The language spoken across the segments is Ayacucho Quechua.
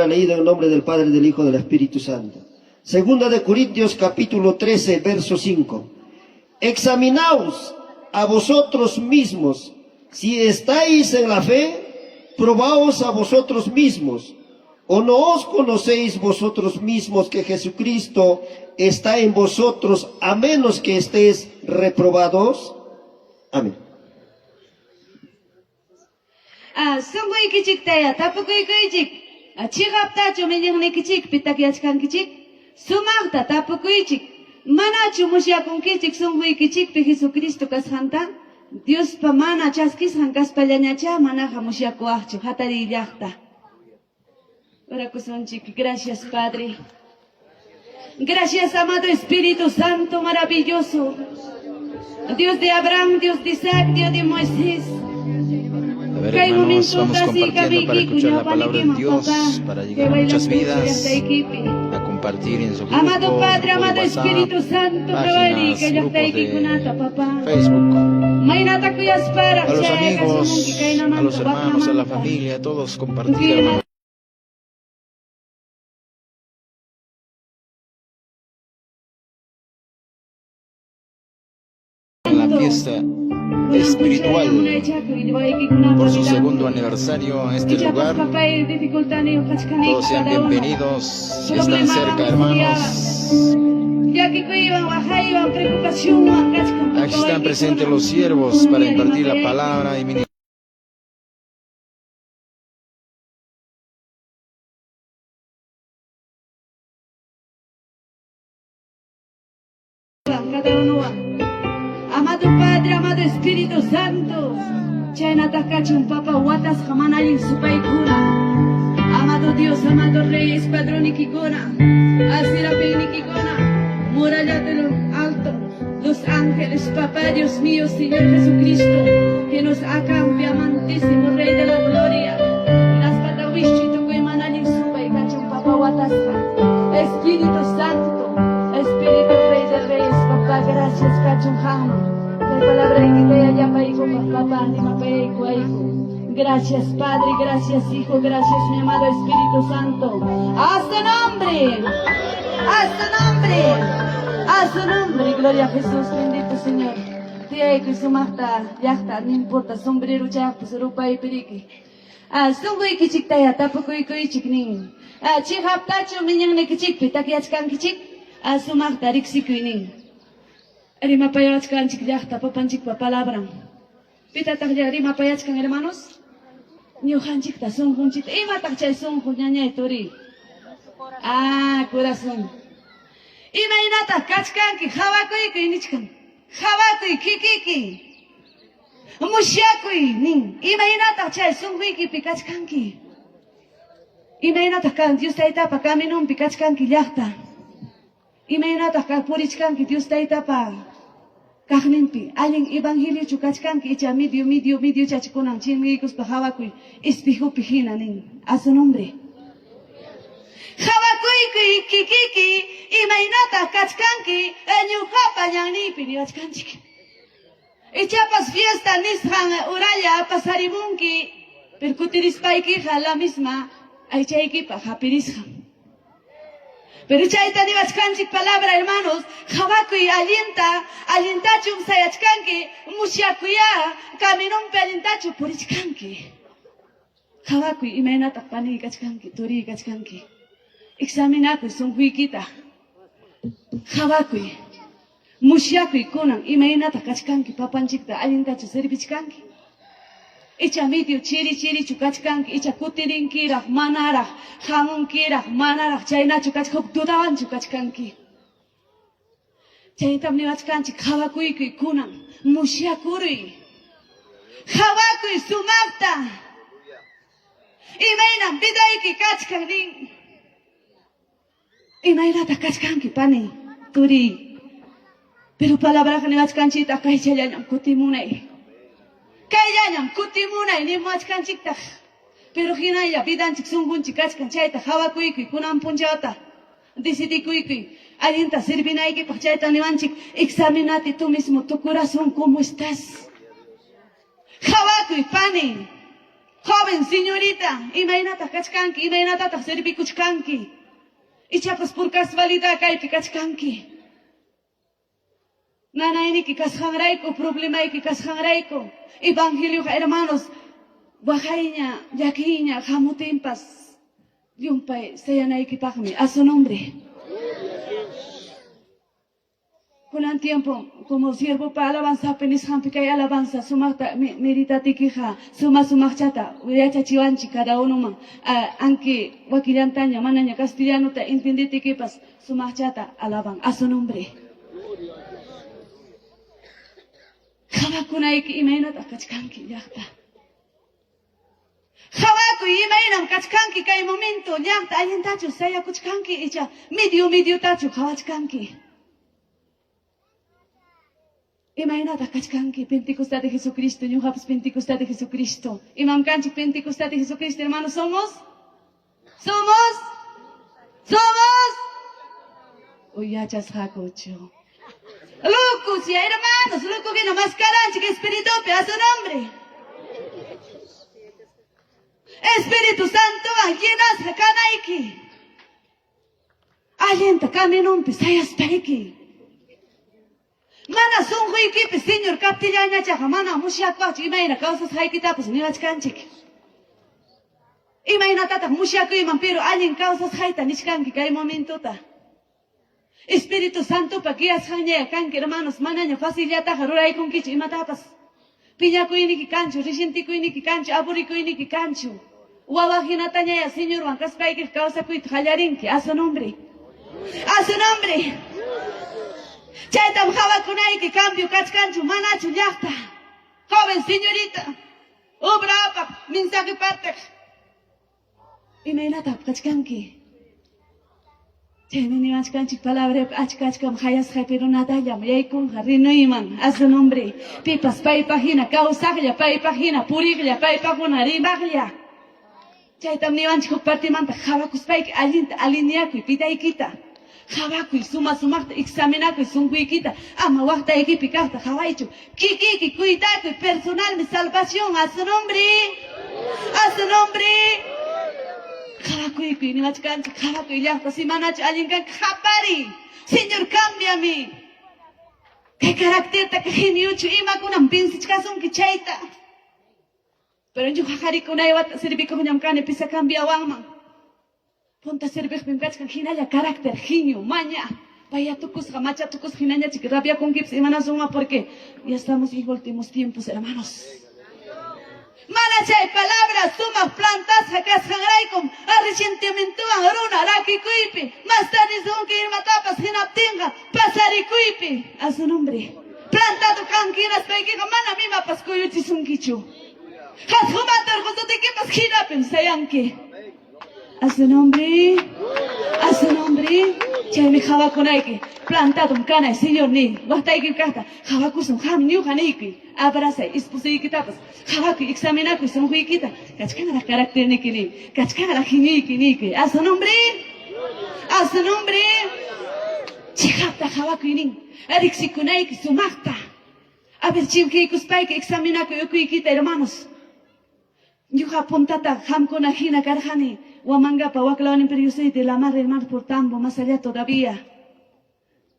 Leído en nombre del Padre, del Hijo, del Espíritu Santo. Segunda de Corintios capítulo 13, verso 5. Examinaos a vosotros mismos, si estáis en la fe, probaos a vosotros mismos. ¿O no os conocéis vosotros mismos que Jesucristo está en vosotros a menos que estéis reprobados? Amén. Sunquykichiktayá tapukuykuychik, Chiqaptachu iñiqnikichikpi takyachkankichik? Sumaqta tapukuychik, Manachu musyakunkichik sunquykichikpi Jesucristo kasqanta? Diospa mana chaskisqan kaspallañachá manaqa musyakuwaqchu. Hatariy llaqta. Orakusunchik. Gracias, Padre. Gracias, amado Espíritu Santo maravilloso. Dios de Abraham, Dios de Isaac, Dios de Moisés. A ver, hermanos, vamos compartiendo para escuchar la palabra de Dios, para llegar a muchas vidas, a compartir en su grupo, Amado Padre, grupo de amado WhatsApp, Espíritu Santo, páginas, grupos grupos de papá. Facebook. Maynata kuyasparaq A los chayakasumunki amigos, a kaynamanta los hermanos, a la waknamanta. familia, a todos compartir, hermanos. En la fiesta espiritual por su segundo aniversario en este lugar. Todos sean bienvenidos, si están cerca, hermanos. Aquí están presentes los siervos para impartir la palabra y ministrar. Cada uno. Amado Padre, amado Espíritu Santo, chaynataq kachun papa watasqa mana allin supaykuna. Amado Dios, amado Rey, escuadronikikuna, asirapiynikikuna, muralla de lo alto, los ángeles, papá Dios mío, Señor Jesucristo, que nos acampe, amantísimo Rey de la Gloria. Hinaspa wischi tukuy mana allin supay kachun papa watasqa. Espíritu Santo, Espíritu Rey de Reyes, papá, gracias kachun qamman. Kay palabraykitayá llapaykupaq, papá, rimapayaykuwayku. Gracias Padre, gracias Hijo, gracias mi amado Espíritu Santo. A su nombre, a su nombre, a su nombre, gloria a Jesús, bendito Señor. Tiyaykuy sumaqta llaqta, no importa, sombrero chayaqpas rupaypiriki. Sunquykichiktayá tapukuykuychik nin. Chiqaptachu iñiqnikichikpi takyachkankichik? Sumaqta riqsikuy nin. Rimapayachkanchik llaqta papanchikpa palabran. Pitataq rimapayachkan, hermanos? Ñuqanchikta sunqunchikta. Imataq chay sunqu ñañay turi? Ah, corazón. Imaynataq kachkanki? Qhawakuykuy nichkan. Qhawakuy kikiki. Musyakuy nin. Imaynataq chay sunquykipi kachkanki? Imaynataq kan Dios Taytapa caminonpi kachkanki llaqta? Imaynataq kan purichkanki Dios Taytapa kaqninpi? Allin evangeliochu kachkanki icha medio medio medio chachikunan chinkiykuspa qhawakuy espejopi hina nin. A su nombre. Qhawakuykuy kikiki imaynataq kachkanki ñuqapa ñanniypi niwachkanchik. Ichapas fiesta nisqan uralla pasarimunki, pero kutirispaykiqa la misma aychaykipaq hapirisqan. Pero chayta niwachkanchik palabra, hermanos, qhawakuy allinta, allintachum sayachkanki, musyakuyá caminonpi allintachu purichkanki. Qhawakuy imaynataq paniy kachkanki, turiy kachkanki. Examinakuy sunquykita. Qhawakuy. Musyakuy kunan imaynataq kachkanki papanchikta allintachu servichkanki. Icha medio chiri chirichu kachkanki, icha kutirinkiraq, manaraq, hamunkiraq, manaraq, chaynachu kachkan, huk dudawanchu kachkanki. Chaytam niwachkanchik, qhawakuykuy kunan, musyakuruy. Qhawakuy sumaqta. Imaynam vidayki kachkan nin. Imaynataq kachkanki, pani, turiy? Pero palabraqa niwachkanchiktaq kaychallañam kutimunay. Kayllañam kutimunay niwachkanchiktaq. Pero hinalla vidanchik sunqunchik kachkan chayta qhawakuykuy kunan punchawta. Decidikuykuy allinta servinaykipaq chayta niwanchik. Examinate tú mismo tu corazón cómo estás. Qhawakuy, pani. Joven, señorita, imaynataq kachkanki? Imaynatataq servikuchkanki? Ichapas por casualidad kaypi kachkanki. Nanayniki kasqanrayku, problemayki kasqanrayku, evangelioqa hermanos, waqayña, llakiyña hamutinpas llumpay sayanaykipaqmi. A su nombre. Kunan tiempo, como siervopa alabanzapi nisqanpi kay alabanza sumaqta meritatikiqa suma sumaqchata yachachiwanchik cada unoman. Anki wakillantaña manaña castellanota entenditikipas sumaqchata alaban. A su nombre. Qhawakunayki imaynataq kachkanki llaqta. Qhawakuy imaynam kachkanki kay momento llaqta allintachu sayakuchkanki icha medio mediotachu qhawachkanki. Imaynataq kachkanki Pentecostal de Jesucristo, ñuqapas Pentecostal de Jesucristo. Imam kanchik Pentecostal de Jesucristo, hermanos, somos? Somos? Somos? Uyachasqakuchu. Locos ya, hermanos, loco hina mascaranchik espiritupi a su nombre. Espíritu Santowan llenasqa kanayki. Allinta caminonpi sayaspayki. Mana sunquykipi Señor kaptillañachaqa mana musyakuwaqchu imayna kawsasqaykitapas niwachkanchik. Imaynatataq musyakuyman pero allin kawsasqayta nichkanki kay momentota. Espíritu Santopa guiasqanñaya kanki hermanos, manaña facillataqa ruraykunkichu imatapas. Piñakuyniki kanchu, resintikuyniki kanchu, aburrikuyniki kanchu. Wawa hinatañaya Señorwan kaspaykiqa kawsakuyta qallarinki. A su nombre. A su nombre. Chaytam qawakunayki cambio kachkanchu, manachu llaqta. Joven señorita, obra apaq, mensaje partiq. Imaynataq kachkanki? Chaymi niwachkanchik palabrapi achka achkam hayasqay pero nadallam yaykunqa rinuyman a su nombre. Pipas paypaq hina kawsaqlla, paypaq hina puriqlla, paypaquna rimaqlla. Chaytam niwanchik huk partimanta qawakuspayki allinta alineakuy vidaykita. Qawakuy, suma sumaqta examinakuy sunquykita, ama waqtaykipi kaqta qawaychu. Kikiyki cuidakuy, personalmi salvación a su nombre. A su nombre. Qawakuykuy niwachkanchik, qawakuy llaqta si manachu allin kanki qapariy. Señor, cámbiame. Kay caracterta kay geniochu imakunam vencichkasunki chayta. Pero ñuqa qarikunay wata servikuqñam kani pisa cambiawanman. Punta serviqpim kachkan hinalla carácter, genio, maña. Paya tukusqa, macha tukusqa hinañachik rabiakunkipas imanasunman porque ya estamos en últimos tiempos, hermanos. Mana chay palabra sumaq plantasqa kasqanraykum arrepentimientowan runa rakikuypi, masta nisunki imatapas hinaptinqa pasarikuypi. A su nombre. Plantado kanki hinaspaykiqa manam imapas kuyuchisunkichu. Qasqumanta urqusutikipas hinapim sayanki. A su nombre. A su nombre. Chaymi qawakunayki. Plantadum kanay, Señor ni. Waqtayki kaqta qawakusun qam ñuqa niykuy. Abrazay esposoykitapas. Qawakuy, examinakuy sunquykita. Kachkanraq caracterniki niy. Kachkanraq genioyki niykuy. A su nombre. A su nombre. Chiqapta qawakuy nin. Riqsikunayki sumaqta. A ver, chinkiykuspayki examinakuy ukuykita, hermanos. Ñuqa puntata qamkuna hina karqani Huamangapa waklawnin, pero yo soy de la mar, hermano, por Tambo, más allá todavía.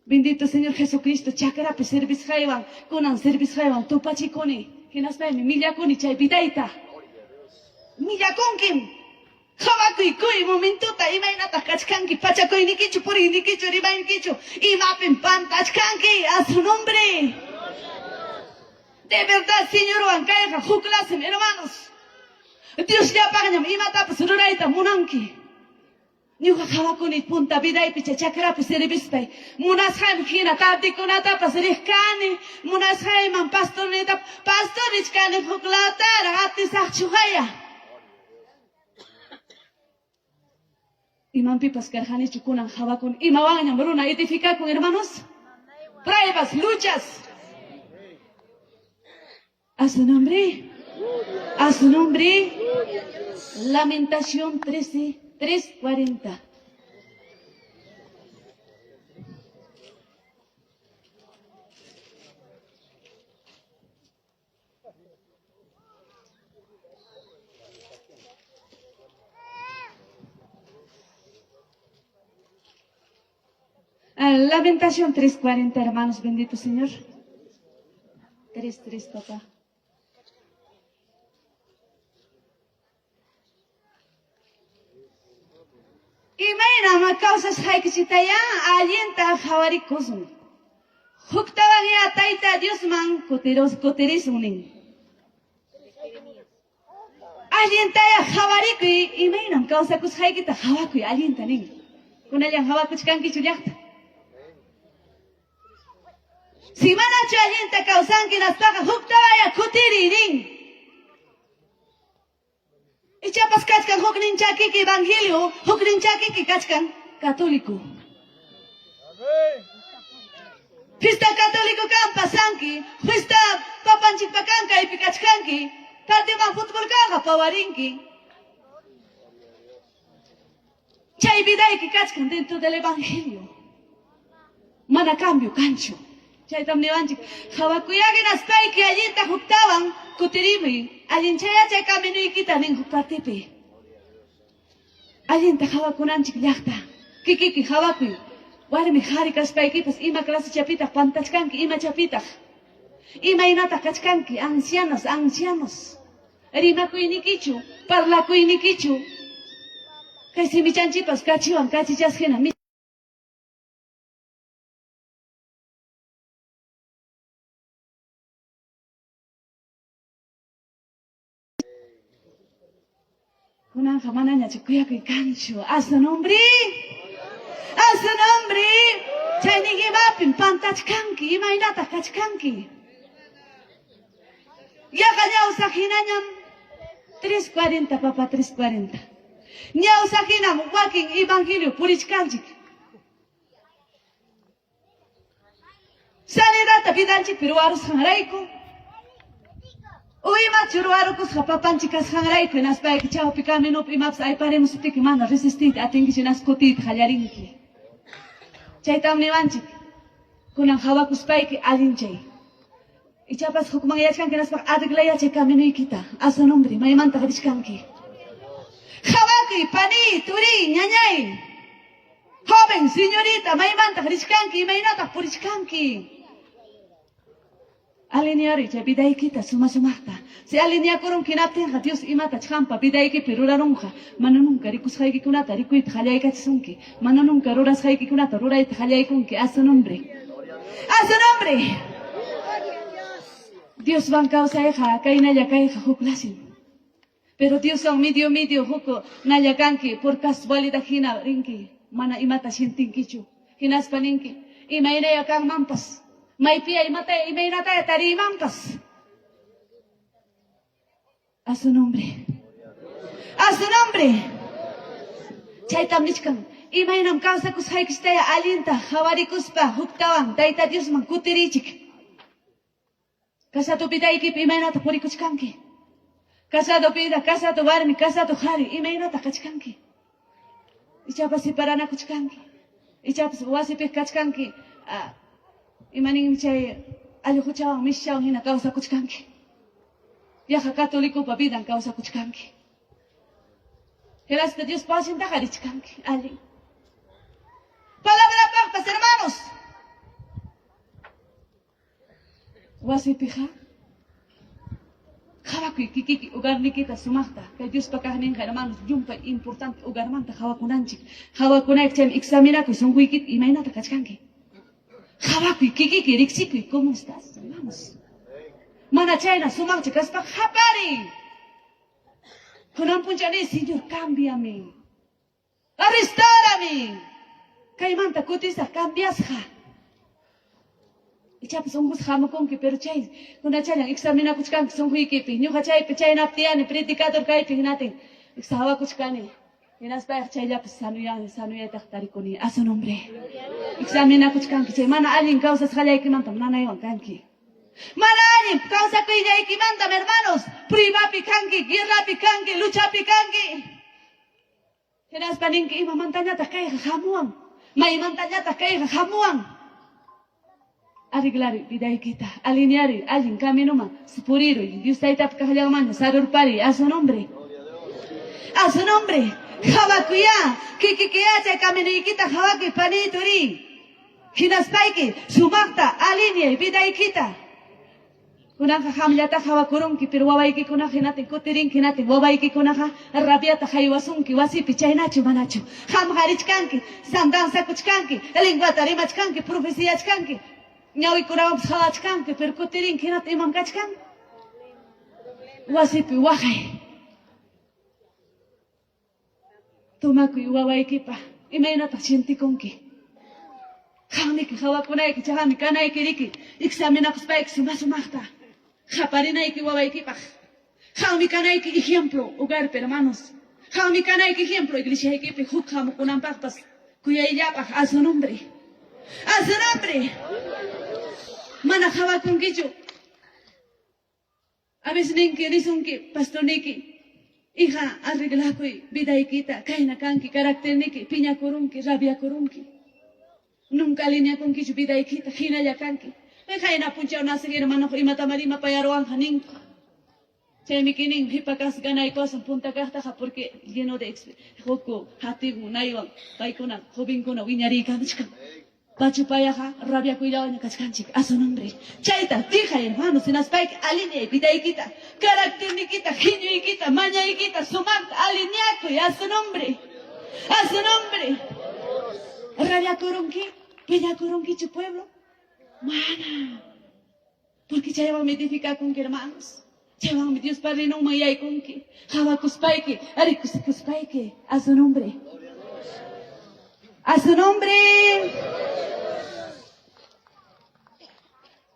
Bendito Señor Jesucristo, chakrapi servisqaywan, kunan servisqaywan tupachikuni. Hinaspaymi millakuni chay vidayta. Millakunkim. Qawakuy kuy momentota imaynataq kachkanki, pachakuynikichu, puriynikichu, rimaynikichu, imapim pantachkanki. A su nombre. De verdad, Señorwan kayqa huk clase, hermanos. Diosllapaqñam imatapas rurayta munanki. Ñuqa qawakuni punta vidaypi chay chakrapi servispay. Munasqayman hina tardekunatapas riq kani, munasqayman pastornita pastor richkani huk lataraq atisaqchuqaya. Imanpipas karqanichu kunan qawakuni imawanñam runa edificakun, hermanos. Pruebas, luchas. A su nombre. A su nombre. Lamentación 13, 3:40. Lamentación 3.40, hermanos, bendito Señor. 3.3, papá. Imaynam kawsasqaykichiktayá allinta qhawarikusun. Huktawanyá Tayta Diosman kutirisun nin. Allintayá qhawarikuy imaynam kawsakusqaykita qhawakuy allinta nin. Kunallan qhawakuchkankichu llaqta. Si manachu allinta kawsanki hinaspaqa huktawanyá kutiriy nin. Ichapas kachkan huknin chakiki evangelio, huknin chakiki kachkan católico. Fiesta católico kan pasanki, fiesta papanchikpa kan kaypi kachkanki, tardeman fútbol kanqa pawarinki. Chay vidayki kachkan dentro del evangelio. Mana cambio kanchu. Chaytam niwanchik, Qhawakuyá hinaspayki allinta huktawan kutirimuy, allinchayá chay caminoykita nin huk partipi. Allinta qhawakunanchik llaqta, kikiki qhawakuy. Warmi qhari kaspaykipas ima clasichapitaq pantachkanki, imachapitaq. Imaynataq kachkanki, ancianas, ancianos. Rimakuynikichu, parlakuynikichu. Kay simichanchikpas kachiwan kachichas hina. Kunanqa manañachu kuyakuy kanchu. A su nombre. A su nombre. Chaynin imapim pantachkanki, imaynataq kachkanki. Yaqa ñawsa hinañam 3:40 papá 3:40. Ñawsa hinam wakin evangelio purichkanchik. Sanidadta vidanchikpi ruwarusqanrayku o imachu ruwarukusqa papanchik kasqanrayku hinaspayki chawpi caminopi imapas ayparimusuptiki mana resistiyta atinkichu hinaspa kutiyta qallarinki. Chaytam niwanchik kunan qawakuspayki allinchay. Ichapas hukmanyachkanki hinaspa arreglayá chay caminoykita. A su nombre, maymantaq richkanki? Qawakuy, paniy, turiy, ñañay. Joven, señorita, maymantaq richkanki? Imaynataq purichkanki? Alinearuy chay vidaykita suma-sumaqta. Si alineakurunki hinaptinqa Dios imatach qampa vidaykipi rurarunqa. Mana nunca rikusqaykikunata rikuyta qallaykachisunki. Mana nunca rurasqaykikunata rurayta qallaykunki. A su nombre. A su nombre. Dioswan kawsayqa kaynalla kayqa huk lasin. Pero Dioswan medio medio huk nalla kanki por casualidad hina rinki mana imata sientinkichu. Hinaspa ninki, imaynaya kanmanpas, maypiya imataya imaynataya tariymanpas. A su nombre. A su nombre. Chaytam nichkan, imaynam kawsakusqaykichtaya allinta qhawarikuspa huktawan Tayta Diosman kutiriychik. Casado vidaykipi imaynataq purikuchkanki? Casado vida, casado warmi, casado qhari, imaynataq kachkanki? Ichapas separanakuchkanki. Ichapas wasipiq kachkanki. Ima ninmi chay allquchawan mischawan hina kawsakuchkanki. Yaqa catolicopa vidan kawsakuchkanki. Hinaspa Diospa wasintaqa richkanki. Allin. Palabrapaqpas, hermanos. Wasipiqa qhawakuy kikiki hogarnikita sumaqta. Kay Diospa kaqninqa, hermanos, llumpay importante hogarmanta qhawakunanchik. Qhawakunayki chaymi examinakuy sunquykita imaynata kachkanki. Qhawakuy kikiki riqsikuy cómo estás, hermanos. Mana chayna sumaqcha kaspa qhapariy. Kunan puncha niy, Señor, cámbiame. Restaurame. Kaymanta kutisaq cambiasqa. Ichapas unqusqa hamukunki, pero chay kunachallan examinakuchkanki sunquykipi. Ñuqa chaypi chaynapi tiyani predicador kaypi hinatin exawakuchkani. Hinaspayqa chayllapas sanuyani, sanuyaytaq tarikuni. A su nombre. Examinakuchkanki chay mana allin kawsasqallaykimantam nanaywan kanki. Mana allin kawsakuyllaykimantam, hermanos, pruebapi kanki, guerrapi kanki, luchapi kanki. Hinaspa ninki, imamantañataq kayqa hamuwan? Maymantañataq kayqa hamuwan? Arreglaruy vidaykita, alinearuy allin caminoman, puriruy, Dios Taytapa kaqllanmanña sarurpariy, a su nombre. A su nombre. Qhawakuyá, kikikiyá chay caminoykita qhawakuy, paniyturiy. Hinaspayki sumaqta alineay vidaykita. Kunanqa qamllataq hawakurunki, pero wawaykikunaqa hinatin kutirinki, hinatin wawaykikunaqa rabiata haywasunki wasipi, chaynachu manachu? Qamqa richkanki, danzakuchkanki, linguata rimachkanki, profeciachkanki, ñawikunawanpas qawachkanki, pero kutirinki hinatin imam kachkan? Wasipi waqay. Tomakuy wawaykipa, imaynataq sientikunki? Qamniki qawakunayki, chaymi kanayki riki, examinakuspayki suma-sumaqta qaparinayki wawaykipaq. Qammi kanayki ejemplo hogarpi, hermanos. Qammi kanayki ejemplo iglesiaykipi huk hamukunanpaqpas kuyayllapaq a su nombre. A su nombre. Mana qawakunkichu. A veces ninki, nisunki, pastorniki, hija, arreglakuy vidaykita, kayna kanki, caracterniki, piñakurunki, rabiakurunki. Nunca alineakunkichu vidaykita, hinalla kanki. Qayna punchaw naceq hermanoqa imatamá rimapayaruwanqa ninku. Chaymi kinin qipa kas ganaykuwasun punta kaqtaqa porque lleno de huku hatigun naywan paykuna jovenkuna wiñariykamuchkan. Pachupayaqa rabiakuyllawanña kachkanchik. A su nombre. Chayta fijay, hermanos, hinaspayki alineay vidaykita, caracternikita, genioykita, mañaykita sumaqta alineakuy. A su nombre. A su nombre. Rabiakurunki, piñakurunkichu pueblo? Mana. Porque chaywanmi edificakunki, hermanos. Chaywanmi Diospa reinonman yaykunki. Qawakuspayki, rikuspayki. A su nombre. A su nombre.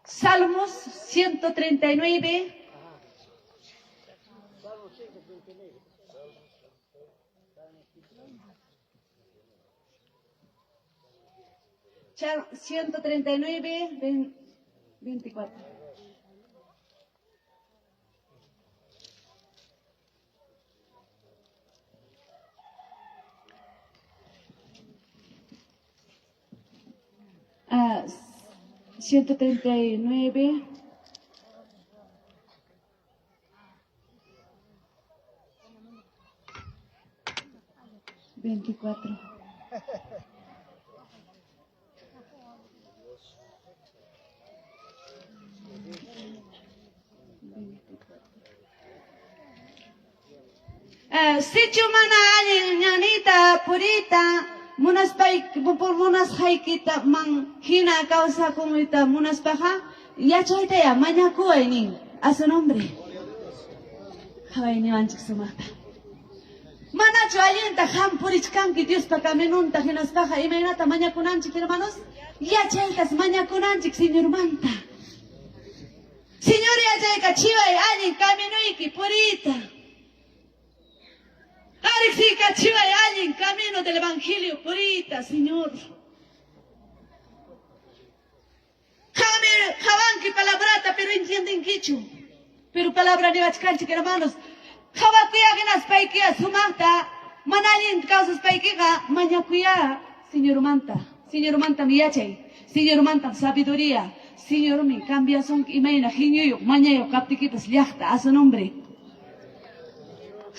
Salmos 139. 139, 24. Ah, 139. 24. Eh, sichu mana allin ñanita puriyta munaspayki munasqaykita man hina kawsakuyta munaspaqa yachaytaya mañakuway nin. A su nombre. Qhaway niwanchik sumaqta. Manachu allinta qam purichkanki Diospa caminonta hinaspaqa imaynata mañakunanchik hermanos? Yachaytas mañakunanchik Señormanta. Señor yachayka chiway allin caminoyki puriyta. Riqsiykachiway allin camino del evangelio puriyta, Señor. Qammi qawanki palabrata, pero entiendenkichu. Pero palabra niwachkanchik, hermanos. Qawakuya hinaspaykiya sumaqta, mana allin kawsaspaykiqa mañakuya Señormanta. Señormantam yachay, Señormantam sabiduría. Señormi cambiasunki imayna genioyuq, mañayuq kaptikipas llaqta a su nombre.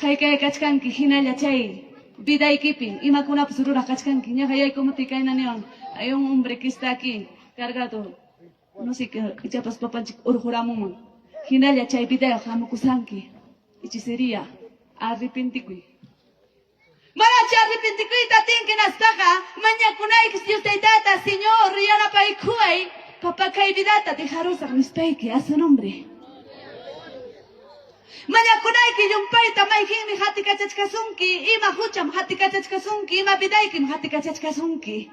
Haykay kachkanki hinalla chay vidaykipi imakunapas ruraq kachkanki. Ñaqa yaykumuti kayna niwan, hay un hombre que está aquí cargado, no sé qué, ichapas papanchik urquramunman. Hinalla chay vidayuq hamukusanki. Hechicería, arrepentikuy. Manachu arrepentikuyta atinki hinaspaqa mañakunaykis Dios Taytata, Señor, yanapaykuway, papá kay vidata dejarusaq nispayki, a su nombre. Mañakunayki llumpayta mayqinmi qatikachachkasunki, ima hucham qatikachachkasunki, ima vidaykim qatikachachkasunki.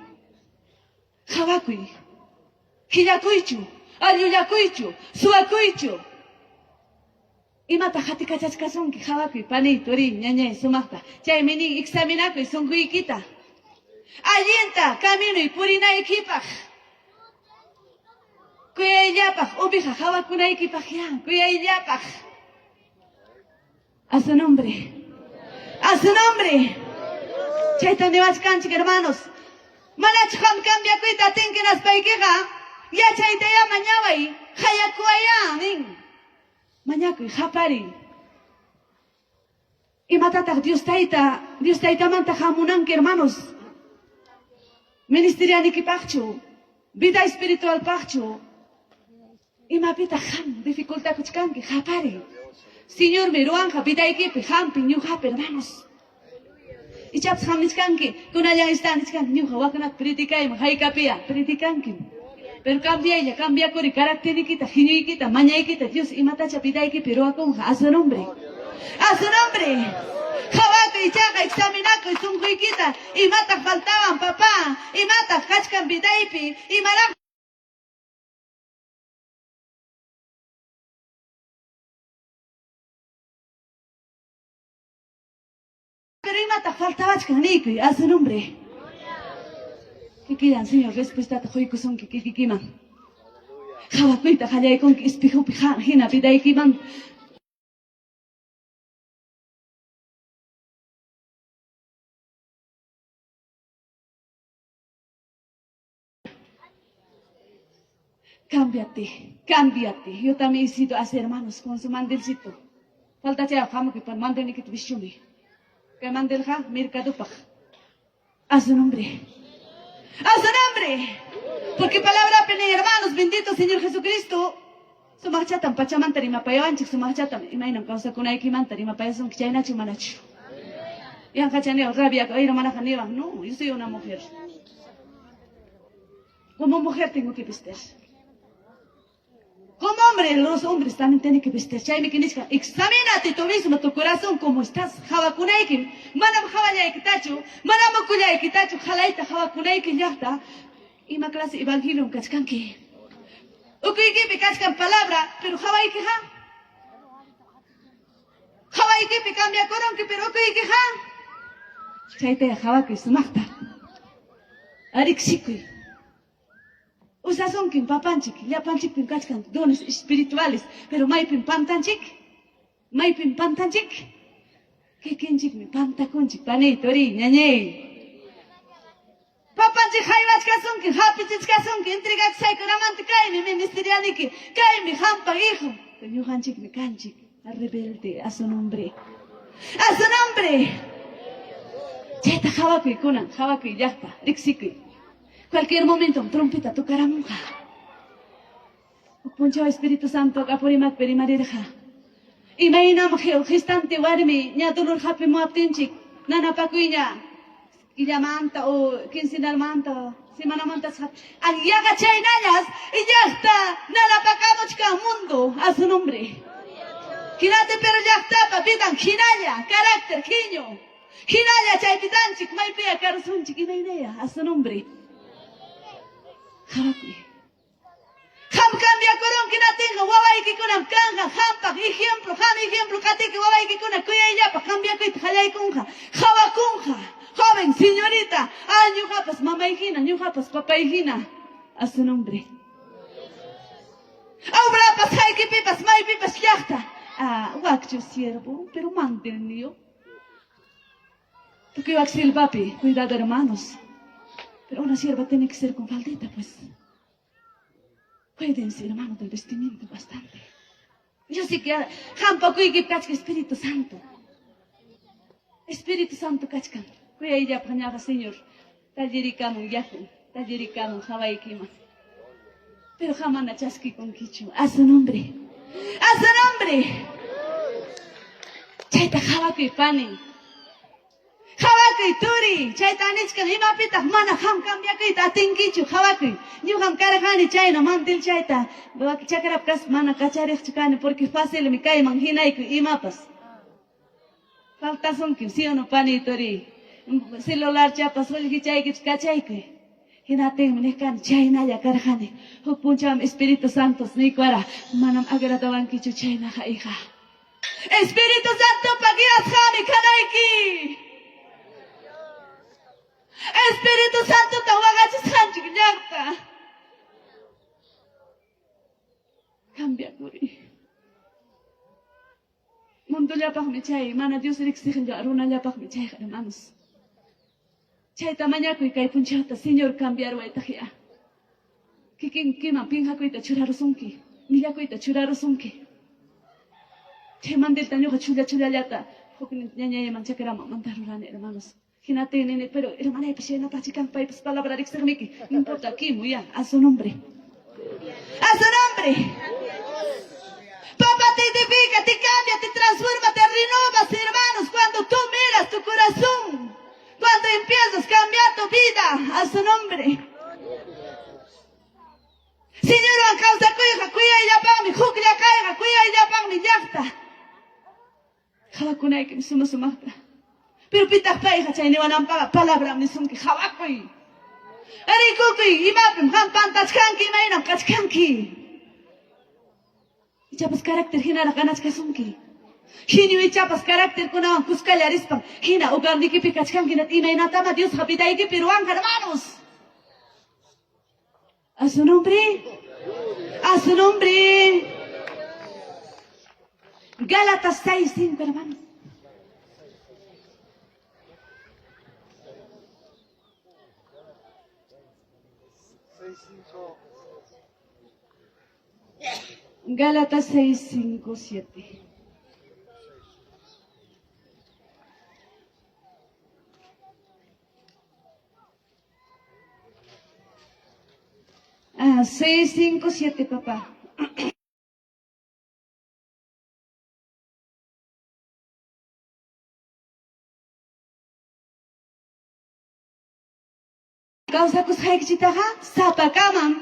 Qawakuy. Qillakuychu, allullakuychu, suwakuychu. Imata qatikachachkasunki qawakuy, paniy, turiy, ñañay, sumaqta. Chaymi nin examinakuy sunquykita. Allinta caminoy purinaykipaq. Kuyayllapaq oveja qawakunaykipaq ya, kuyayllapaq. A su nombre. A su nombre. Chayta niwachkanchik hermanos. Manachu qam cambiakuyta atinki naspaykiqa yachaytayá mañaway, qayakuwayá nin. Mañakuy, qapariy. Imatataq Dios Tayta, Dios Taytamanta hamunanki, hermanos? Ministerianikipaqchu? Vida espiritualpaqchu imapitaq qam dificultakuchkanki? Qapariy. Señormi ruwanqa vidaykipi, qampi, ñuqapi, hermanos. Ichapas qam nichkanki, kunallan está nichkanki, ñuqa wakunata predicayman, haykapiya predicankim. Pero cambiaylla, cambiakuri caracternikita, genioykita, mañaykita, Dios imatacha vidaykipi ruwakunqa, a su nombre. A su nombre. Qhawakuy ichaqa, examinakuy sunquykita, imataq faltawan, papá, imataq kachkan vidaypi, imaraq Pero imataq faltawachkan niykuy, a su nombre. Kikillan Señor respuestata quykusunki kikikiman. Qhawakuyta qallaykunki espejopi hina vidaykiman. Cámbiate, cámbiate. Yo también he sido así, hermanos, con su mandelcito. Falta chay hamuki pan mandelnikita vishumi. Kay mandelqa mercadopaq. A su nombre. A su nombre. Porque palabrapi nin, hermanos, bendito Señor Jesucristo. Sumaqchatam pachamanta rimapayawanchik, sumaqchatam imaynam kawsakunaykimanta rimapayasunki, chaynachu manachu. Yanqacha niwan, rabia, ay hermanaqa niwan, no, yo soy una mujer. Como mujer tengo que vestir. Como hombre, los hombres también tienen que vestir. Chaymi nichkan, examínate tú mismo, tu corazón, cómo estás. Hawakunayki, manam hawallaykitachu, manam ukullaykitachu, halayta hawakunayki llaqta. Ima clase evangelio kachkanki. Ukuykipi kachkan palabra, pero hawaykiqa. Hawaykipi cambiakurunki, pero ukuykiqa. Chayta hawakuy sumaqta. Ariksikuy. Usasunkim papanchik, llapanchikpim kachkan dones espirituales, pero maypim pantanchik? Maypim pantanchik? Kikinchikmi pantakunchik, paniy, turiy, ñañay. Papanchik haywachkasunki, hapichichkasunki, entregachkaykunamanta kaymi ministerianiki, kaymi hampa hijo. Ñuqanchikmi kanchik rebelde a su nombre. A su nombre. Chayta hawakuy kunan, hawakuy llaqta, riksikuy. Cualquier momento trompeta tocaramunqa. Huk punchaw Espíritu Santo Apurímacpi rimarirqa. Imaynam gestante warmi ña dolor hapimuwaptinchik nanapakuyña killamanta o quincenalmanta semanamanta anyaqa chaynallas llaqta nanapakamuchkan mundo a su nombre. Hinate pero llaqtapa vidan hinalla, carácter, genio. Hinalla chaypitanchik maypiya karusunchik imaynaya a su nombre. Hawakuy. Qam cambiakurunki natinqa wawaykikunam kanqa qampaq ejemplo, qam ejemplo qatiki wawaykikuna kuyayllapaq cambiakuyta qallaykunqa, qawakunqa. Joven, señorita, ah ñuqapas mamay hina, ñuqapas papay hina. A su nombre. Obrapas, haykipipas, maypipas llaqta. Ah, wakchu siervo, pero mandelniyo. Tukuy wak silvapi, cuidado hermanos. Pero una sierva tiene que ser con faldita, pues. Cuídense, hermano, del vestimiento bastante. Yo sé que hampakuyki kachka Espíritu Santo. Espíritu Santo kachkan. Kuyayllapaq ñaqa Señor. Tallirikamun yaku, tallirikamun hawaykiman. Pero hamana chaskikunkichu. A su nombre. A su nombre. Chayta hawakuy pani. Hawakuy turi, chayta nichkan imapitaq mana qam cambiakuyta atinkichu, hawakuy. Ñuqam karqani chayna mantil chayta chakrap kaspa mana kachariqchu kani porque facilmi kayman hinaykuy imapas. Faltasunkim, sí o no, pani turi. Celular chapas qullqichaykichu kachaykuy. Hinaptinmi niq kani, chaynalla karqani. Huk punchawmi Espíritu Santos niykuwara, manam agradawankichu chaynaqa hija. Espíritu Santopa guiasqanmi kanayki. Espíritu Santota waqachisqanchik llaqta. Cambiakuri. Mundollapaqmi chay, mana Dios riqsiq runallapaqmi chayqa, hermanos. Chayta mañakuy kay punchawta, Señor cambiarwaytaqya. Kikinkiman pinqakuyta churarusunki, millakuyta churarusunki. Chay mandelta ñuqa chulla chullallata huk ñañayman chakraman mandarurani, hermanos. Hinaptin nini, pero hermanaypas chaynatachi kan, paypas palabra riqsiqniki, no importa, kimu ya, a su nombre. A su nombre. Papá te edifica, te cambia, te transforma, te renovas, hermanos, cuando tú miras tu corazón, cuando empiezas a cambiar tu vida, a su nombre. Señorwan kawsakuyqa kuyayllapaqmi, huklla kayqa kuyayllapaqmi llaqta. Qhawakunaykim suma sumaqta. Pero pitaq payqa chay niwananpaqa palabram nisunki qhawakuy. Rikukuy imapim qam pantachkanki imaynam kachkanki. Ichapas carácter hinaraq ganachkasunki. Genio ichapas carácterkunawan kuskalla rispan hina hogarnikipi kachkanki imaynatama Diosqa vidaykipi ruwanqa hermanos. A su nombre. A su nombre. Gálatas 6, 5, hermanos. Gálatas 6, 5, 7. Ah, 6, 5, 7, papá. Kawsakusqaykichiktaqa sapakamam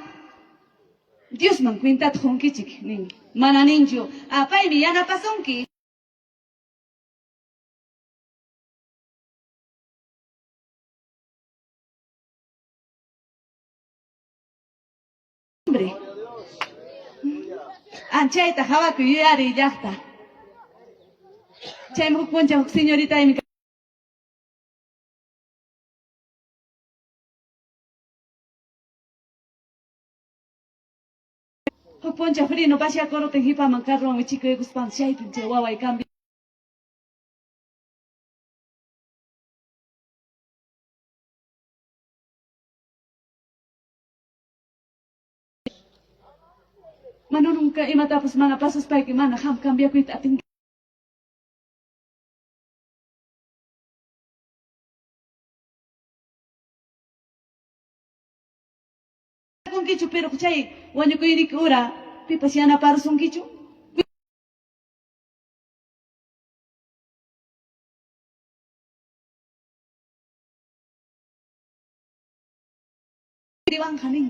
Diosman cuentata qunkichik nin. Mana ninchu, ah, paymi yanapasunki. Anchayta hawakuy yuyariy llaqta. Chaymi huk punchaw huk señoritaymi Huk punchaw freno pasyakurutin hipaman carrowan wichikuykuspan chaypim chay waway cambia. Mana nunca imatapas mana pasaspayki mana qam cambiakuyta atinki. Kunkichu pero chay wañukuyniki ura pipas yanaparusunkichu? Wanqa nin.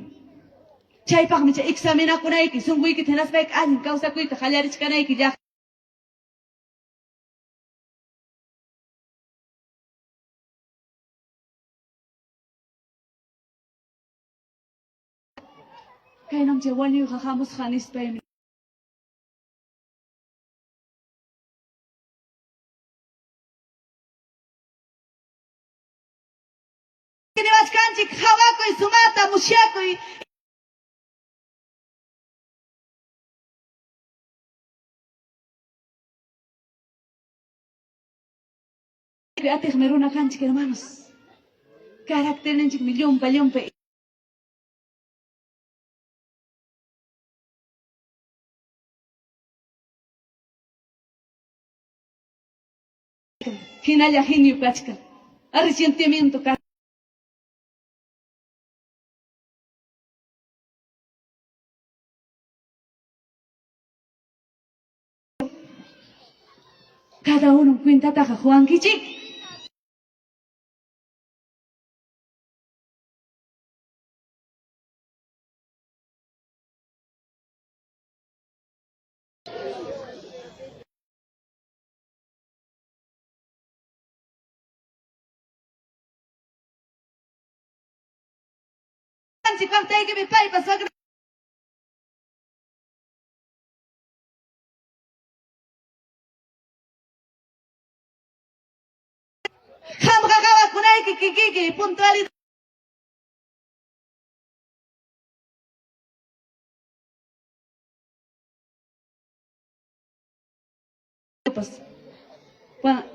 Chaypaqmi chay examinakunayki sunquykita hinaspayki allin kawsakuyta qallarichkanayki llaqta. Kaynam chay wañuyqa hamusqa nispaymi. Niwachkanchik hawakuy sumata musyakuy. Atiqmi runa kanchik hermanos. Caracterninchikmi llumpa llumpa. Hinalla genio kachkan. Arrepentimiento Cada uno cuentataqa quwankichik. Paqtaykimi paypas Qamqa qawakunayki kikiki puntualidad.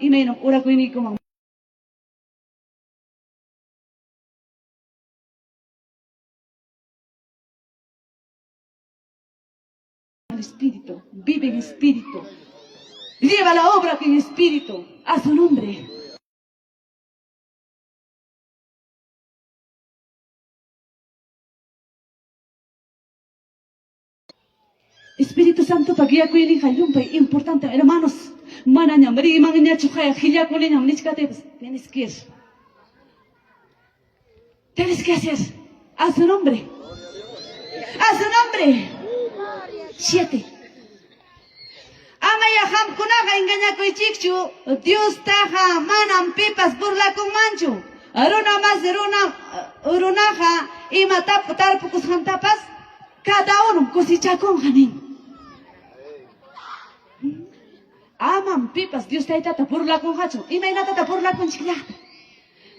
Imaynam urakuyniykuman. Espíritu, vive en espíritu. Lleva la obra en espíritu, a su nombre. Espíritu Santopa guiakuyninqa llumpay importante, hermanos. Manañam rimanñachu qaya qillakuniñam nichkatiypas. Tienes que ir. Tienes que hacer. A su nombre. A su nombre. 7. Amaya qamkunaqa engañakuychikchu, Diostaqa manam pipas burlakunmanchu. Runa masi runa runaqa ima tarpukusqantapas cada unum cosechacunqa nin. Amam pipas Dios Taytata burlakunqachu. Imaynatataq burlakunchik llaqta?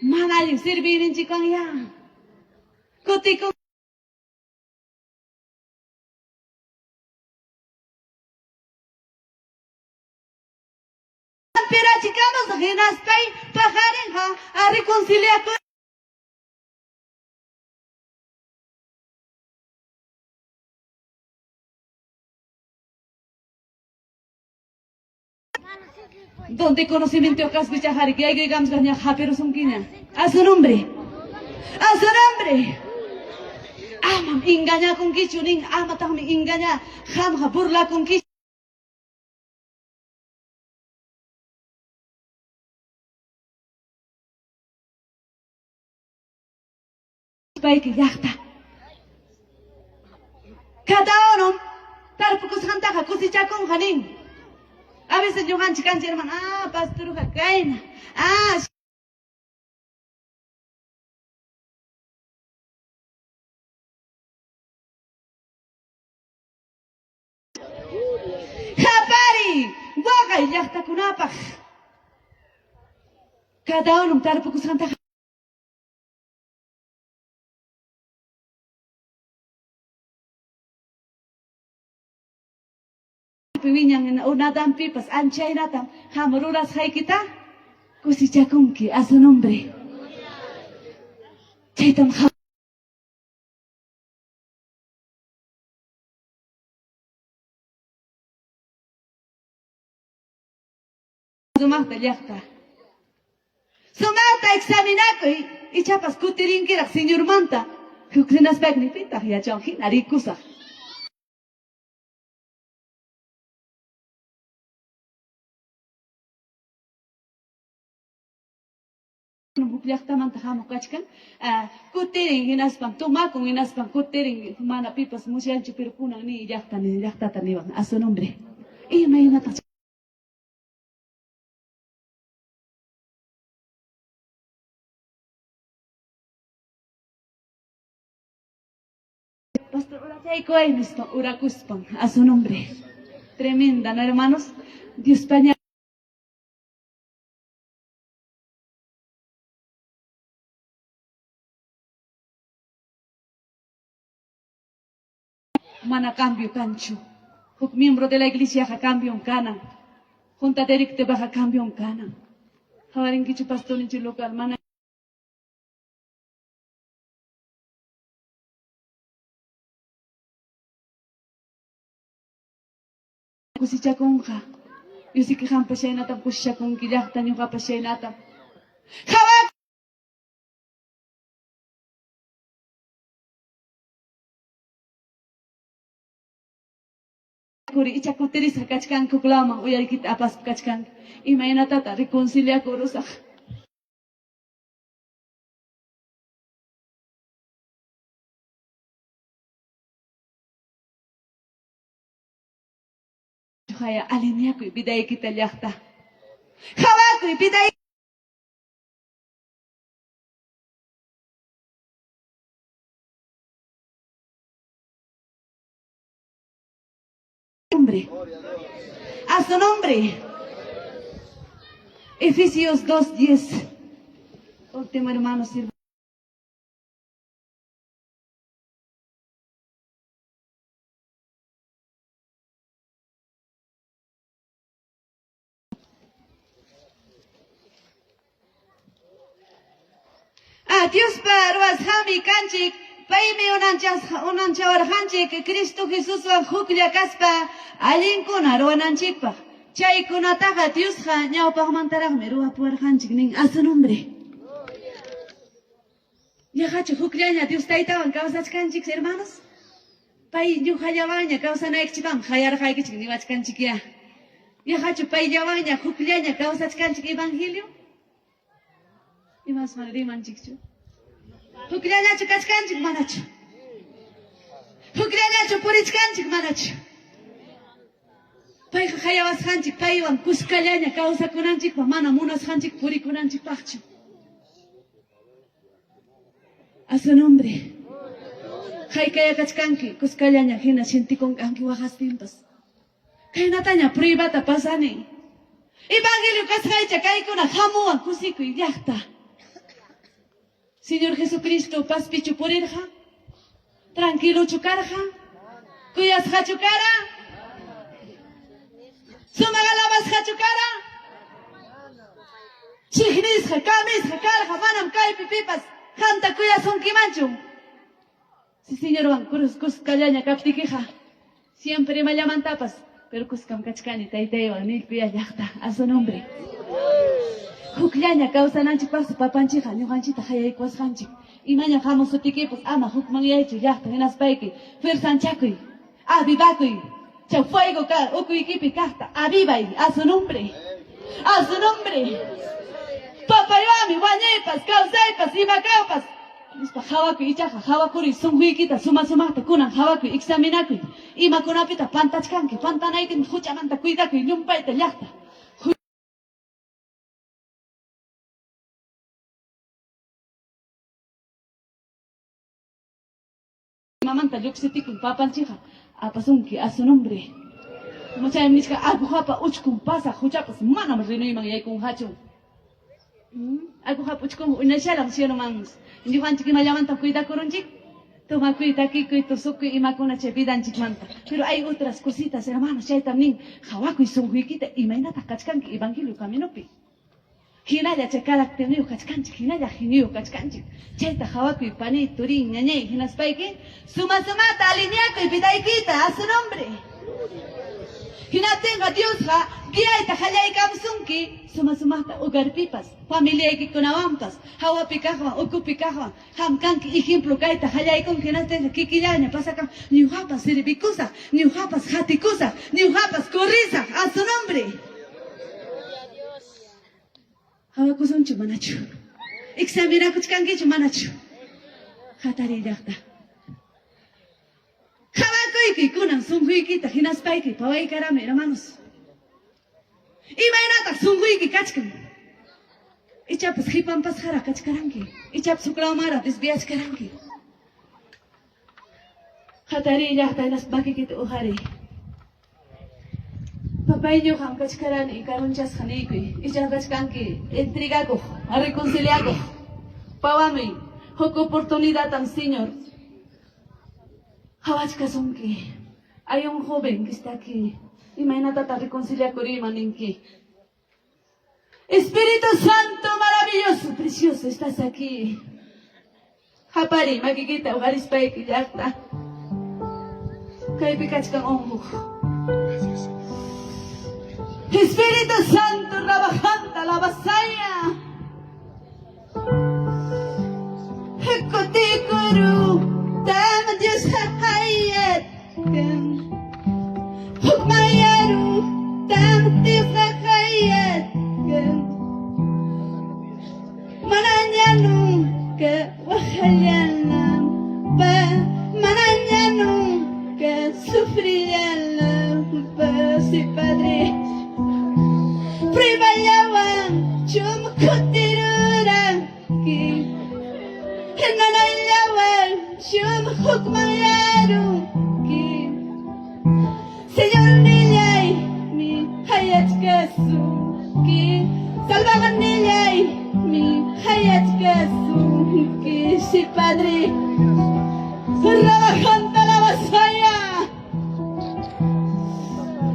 Mana allin serviyninchikwan ya. Kutikun. Pirachikamusaq hinaspay paqarinqa reconciliaku. Donde conocimiento kaspi chahari que hay que hapirusunkiña. A su nombre. A su nombre. Amam engañakunkichu nin amataqmi engaña qamqa burlakunkichu. Payki llaqta. Cada uno tarpukusqantaqa cosechacunqa nin. A veces ñuqanchik kanchik hermano, ah, pastorqa kayna, ah, Qapariy, waqay llaqtakunapaq. Cada unum tarpukusqantaqa wiñan unadanpipas anchaynatam qam rurasqaykita cosechacunki a su nombre. Chaytam sumaqta llaqta. Sumaqta examinakuy ichapas kutirinkiraq Señormanta. Huk rinaspayki pitaq yachan hina rikusaq. Huk llaqtamanta hamuq kachkan, kutirin hinaspan tomakun hinaspan kutirin mana pipas musyanchu pero kunan ni llaqta ni llaqtata niwan a su nombre. Imaynataq Pastor urachaykuway nispa urakuspan a su nombre. Tremenda, ¿no, hermanos? Dios paña mana cambio kanchu. Huk miembro de la iglesia cambio kanan. Junta directiva cambio kanan. Qawarinkichu pastorninchik local mana kusichakunqa. Yusiki qampas chaynatam kusichakunki llaqta ñuqapas chaynatam. Qhawakuri icha kutirisqa kachkanku huk uyaykita apaspa kachkanki. Imaynatataq reconciliakurusaq. Haya alineakuy vidaykita llaqta. Qhawakuy viday nombre. A su nombre. Efesios 2:10. Último hermano sirve. Ah, Diospa ruwasqanmi kanchik, paymi unanchawarqanchik Cristo Jesuswan huklla kaspa allinkuna ruwananchikpaq. Chaykunataqa Diosqa ñawpaqmantaraqmi ruwapuwarqanchik nin a su nombre. Yaqachu hukllaña Dios Taytawan kawsachkanchik, hermanos? Pay ñuqallawanña kawsanaykichikpaqmi qayarqaykichik niwachkanchikyá. Yaqachu payllawanña hukllaña kawsachkanchik evangelio? Imas mana rimanchikchu? Hukllañachu kachkanchik manachu? Hukllañachu purichkanchik manachu? Payqa qayawasqanchik paywan kuskallaña kawsakunanchikpaq mana munasqanchik purikunanchikpaqchu. A su nombre. Haykaya kachkanki kuskallaña hina sientikunkanki waqastinpas. Kaynataña pruebata pasani. Evangelio kasqaycha kaykuna hamuwan kusikuy llaqta. Señor Jesucristo paspichu purirqa? Tranquilochu karqa? Kuyasqachu kara? Sumaq alabasqachu kara? Chiqnisqa, kamisqa karqa, manam kaypi pipas qamta kuyasunkimanchu. Si Señorwan cruz kuskallaña kaptikiqa, siempre imallamantapas, pero kuskam kachkani taytaywan nillkuya llaqta, a su nombre. Hukllaña kawsananchikpaqsi papanchikqa ñuqanchikta qayaykuwasqanchik. Imaña hamusuptikipas ama hukmanyaychu llaqta hinaspayki fuerzanchakuy, avivakuy, chay fuego ka ukuykipi kaqta avivay, a su nombre. A su nombre. Papaywanmi wañuypas, kawsaypas, ima kaqpas. Nispa qawakuy, ichaqa qawakuriy sunquykita suma-sumaqta kunan qawakuy, examinakuy, imakunapitaq pantachkanki, pantanaykimanta huchamanta cuidakuy, llumpayta llaqta. Imamanta lluqsitikun papanchikqa apasunki a su nombre. Chaymi nichkan aguhapa uchkun pasaq huchapas manam rinuyman yaykunqachu. Aguhapa uchkun unashalam cieloman. Ñuqanchik imallamantam cuidakurunchik? Tomakuy, takikuy, tusukuy imakuna chay vidanchikmanta. Pero hay otras cositas, hermanos, chaytam nin, qawakuy sunquykita imaynataq kachkanki evangelio caminopi. Hinalla chay caracterniyuq kachkanchik, hinalla geniuyuq kachkanchik. Chayta qawakuy paniy, turiy, ñañay, hinaspayki suma-sumata alineakuy vidaykita a su nombre. Hinaptinqa Diosqa guiayta qallaykamusunki suma-sumaqta hogarpipas, familiaykikunawanpas, hawapi kaqwan, ukupi kaqwan. Qam kanki ejemplo kayta qallaykunki hinaptinqa kikillaña pasakan ñuqapas servikusaq, ñuqapas qatikusaq, ñuqapas corrisaq a su nombre. Qawakusunchu manachu? Examinakuchkankichu manachu? Hatariy llaqta. Qawakuyki kunan sunquykita hinaspayki pawaykarami hermanos. Imaynataq sunquyki kachkan? Ichapas qipanpasqaraq kachkaranki, ichapas huklawmanraq desviachkaranki. Hatariy llaqta hinaspa makikita uqariy. Papay ñuqam kachkarani karunchasqa niykuy, ichaqa kachkanki entregakuq, reconciliakuq. Pawamuy, huk oportunidadtam Señor qawachkasunki. Hay un joven que está aquí. Imaynatataq reconciliakuriyman ninki? Espíritu Santo maravilloso, precioso, estás aquí. Hapariy makikita uqarispayki llaqta. Kaypi kachkan unquq. Espíritu Santo rabajanta lavasaya. Kutikuru tam Dios hayat Hukmayaru tam Dios hayat Manaña nunca wajallanpa Manaña nunca sufrillanpa Sí, Padre. Prueballawan chum kutiruranki Nanayllawan chum hukmanyarunki Señor nillay mi hayachkasunki Salvador nillay mi hayachkasunki Sí, Padre. Rabajanta la vasalla.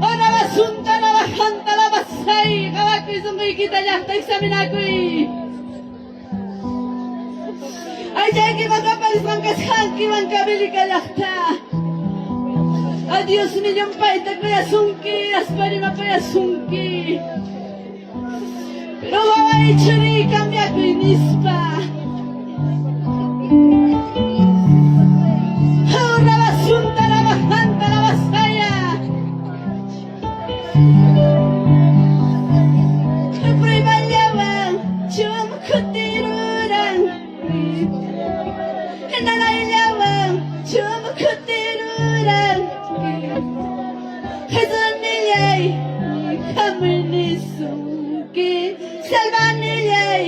Orabasunta navajanta lavasay, qawakuy sunquykita llaqta examinakuy. Aychayki maqaparisqan kasqanki Huancavelica llaqta. Adiós mi llumpayta kuyasunki, aspa rimapayasunki. Pero waway churiy cambiakuy nispa. Orabasunta. Nanayllawan chumkutiruranki. Jesusnillay, hamuy nisunki. Salvanillay,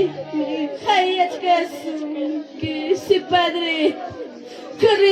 qayachkasunki. Sí, Padre. Corre.